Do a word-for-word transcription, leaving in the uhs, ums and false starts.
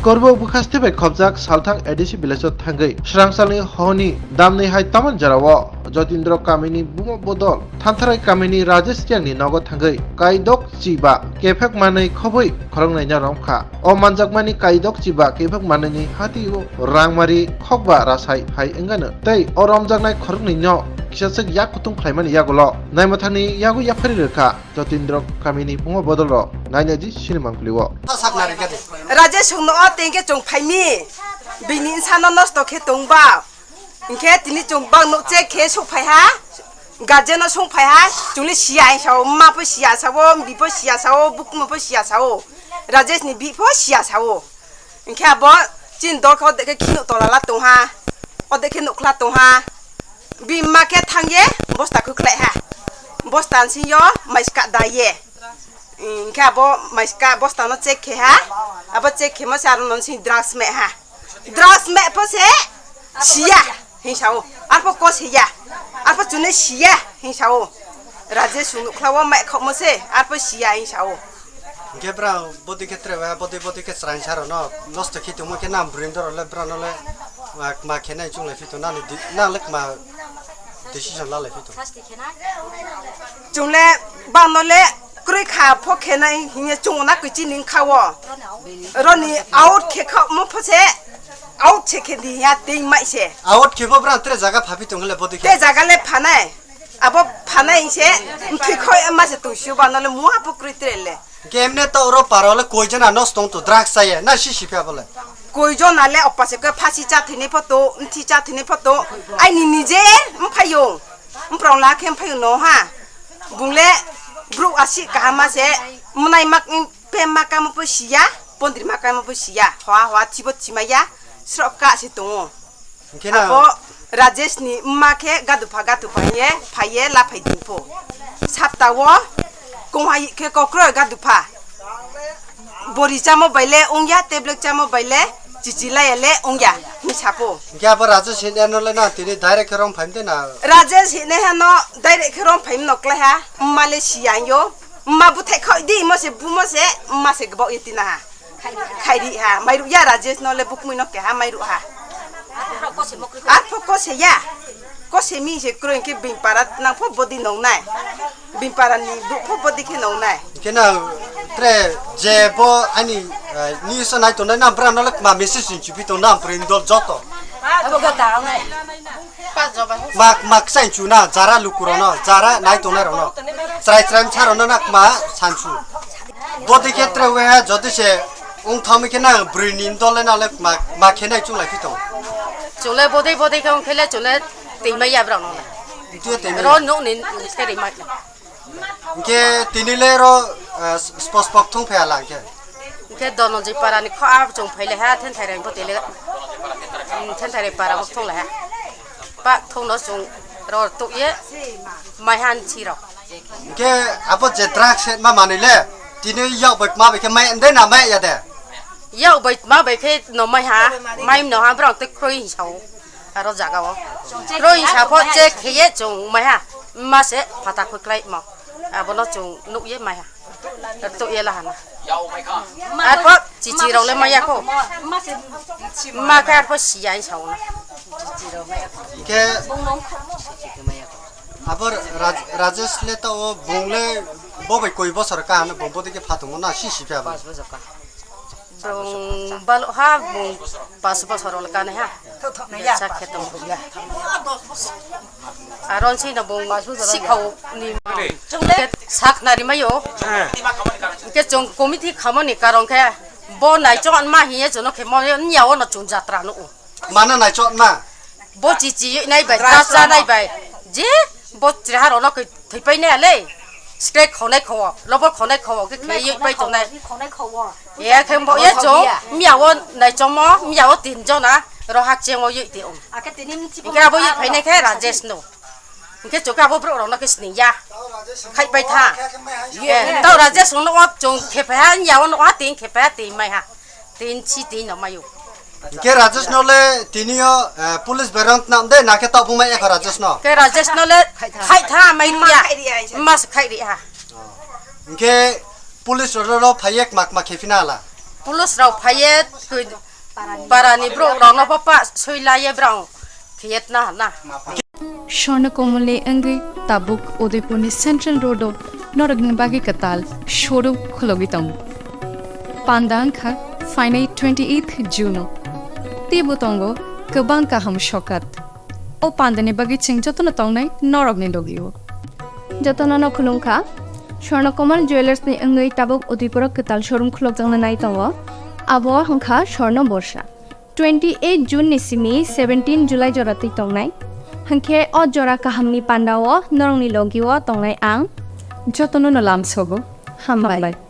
Korbo bwkhaste bai khopjak Salthang A D C village-o thangwi swrangsalni honi damni hai tamon jorao Jotindro kamini buma bodol Thantharai kamini Rajesh Riyangni nogo thangwi kaidok chiba kephek manwi khobwi khoroknwi no romkha. O manjakmani kaidok chiba kephek manwini hati-o rangmari khokba rasai hai wngano tei o romjaknai khoroknwi no kisachwk yak kutung khlaimani yagulo naimathangni yago yaphari rwkha. Jotindro kamini buma bodolrok nainaji sinimang pili-o. Rajesh chwngno o tengke chwng phaimi, bini insano nosto khe tongba. Hinkhe tini chwng bang nuk che khe suk phai ha, guardian no sung phai ha, chwngli siya hing sao, mma pho siya sao, mbi pho siya sao, bukuma pho siya sao, Rajesh ni bi pho siya sao. Hinkhe abo chini dol khe odekhe khino tolala tongha, odekhe nukhla tongha. Bini mma khe thangye bosta khuklai ha. Bosta ni singyo maiska daye. Hinkhe abo maiska bosta no check khe ha. Abo check khe ma se aro non sing drugs me ha. Drugs me pho se siya hing sao. Arpho ko siya. Arpho chune siya hing sao. Rajesh sunu khlawo mai khokmo se. Arpho siya hing sao. Hinkhe bra bodi khe tre ba bodi bodi khe chwraisa rok no nosto khe tongma khe nam bwrwi dorok le bra no le ma khe nai chwng lai phi tong nang le nang le ma decision la lai phi tong. Chwng le bang no le kwrwi kha pho khe nai hinkhe chwng na kwi chini kha o. Roni out khe kha mo pho se out se khe di ya tei mai se. Out khe bo bra tre jaga pha phi tong le bodi khe. Te jaga le pha nai. Abo phanai se mthwi khoi ma se tungsio ba nole muha pukrui trele. Kemne to oro paro le koi jana nos tong to drugs chaye na si si pha bole. Koi jona le opa se ko phasi cha thini photo, mthi cha thini photo. Ai ni nije mphayo. Mprong la khe mphayo no ha. Bungle bru asi kahama se mnai mak pe makamo po siya, pondri makamo po siya. Hoa hoa thibo thimaya. Srok ka se tongo. Hinkhe na abo Rajesh ni mma khe gadupha gadupha hiye phaiye laphai dingpho. Sapta o kongha khe kokroi gadupha. Bori chamo baile ongya, tablet chamo baile chichi laya le ongya, hing sapo. Hinkhe abo Rajesh hinwi ano le na tini direct khe rom phaimde na? Rajesh hinwi hano direct khe rom phaim no klai ha, mma le siya yo. Mma buthai khoi di, mo se bumo se, mma se gbo itina ha. Khairi ha, mairu ya Rajesh no le bukmui no keha mairu ha. Arpho kose ya. Kose mi se kroi ke bing para nang pho bodi nong nai. Bing para ni bu pho bodi ke nong nai. Kena tre je bo ani, eh, ni so nai to nai na bra no le ma message ni chupi to na prin dol joto. Abo ga ta nai. Mak, mak sai chu na, jara luku rok no, jara nai tongnai rok no. Chrai chrai msa rok no na ma san chu. Bodi khe tre we ha jodi se ong thami khe na brwi ni dol le na le ma, ma khe nai chung lai phi tong. Chule bodi bodi khe ong khe le chule tei mai ya bra no. Tui tei mai. Ro nuk ni khe ri mai. Hinkhe tini le ro, eh, spos pok thung phai hala hinkhe. Hinkhe Dononjoi para ni kho a chwng phai le ha, Thenthai rai bo tele, mm, Thenthai rai para bo thung le ha. Pa thung no chwng ro tuk ye, mai han chi rok. Hinkhe abo je drugs se ma manwi le, tini yak bai ma bai khe mai ndai na mai ya de? Yak bai ma bai khe no mai ha, mai no ha brok te kroi sao. Aro jaga o. Roi sa pho check khe ye chwng mai ha. Ma se phata khoi klai mo. Abono chwng nuk ye mai ha. To ye la hana. Ar pho chichi rok le mai ya kho. Ma khe ar pho si ya sa o. Ke abo Raj-, Rajesh le ta o bung le bo bai koi bosor ka hana bung bo de ke phatung na si si phe abo. Bung balo ha bung pas bosor ol kane ha. Sa kheto. Aron si na bung sikhau ni sak nari mayo. Ke chong committee khamani karong khe bo nai chong an ma hiye jono khe mo nya o no chong jatra no. Mana nai chot ma. Bo chichi nai bai, drugs cha nai bai. Je bo chihar ono ke thoi pai nai le. Stek khonai kho, lobor khonai kho ke khei pai to nai. Khonai kho. Ye khe bo ye cho, miya o nai chomo, miya o tin jona, ro hak cheng o yoi te um. Ake tini mchi. Ke abo yoi pai nai khe Rajesh no. Ke cho ke abo bro ro no ke sning ya. Khai pai tha. Ye, to Rajesh no o chong khe pai ha, ya o no ha tin khe pai ha tin mai ha. Tin si tin no mayo. Hinkhe Rajesh no le tini o, eh, police berang tnam de, na khe tok phung mai ekho Rajesh no. Ke Rajesh no le khai tha mai ya. Khai ri ai se. Mas khai ri ha. Hinkhe police ro ro phai ek mak mak khe phina la. Police rok phaiye twi parani borok rokno papa soilaiye borok khiyetna hana. Swarna Kamalni wngwi tabuk Udaipurni Central Road-o norokni bagwi kwtal showroom khulogwi tongo. Panda wngkha phainai twenty-eighth June-o. Teibo tongo kwbang kaham sokat. O pandani bagwi chwng jotono tongnai norokni logi-o. Jotono no khulumkha. Swarna Kamal Jewellers ni wngwi tabuk Udaipur o kwtal showroom khulokjakna nai tongo. Abo wngkha Swarna Borsa. Twenty eight June ni simi seventeen July jora twi tongnai. Hwnkhe o jora kahamni pandao norokni logi-o tongnai ang. Jotono no lamsogo. Hambai. Hambai.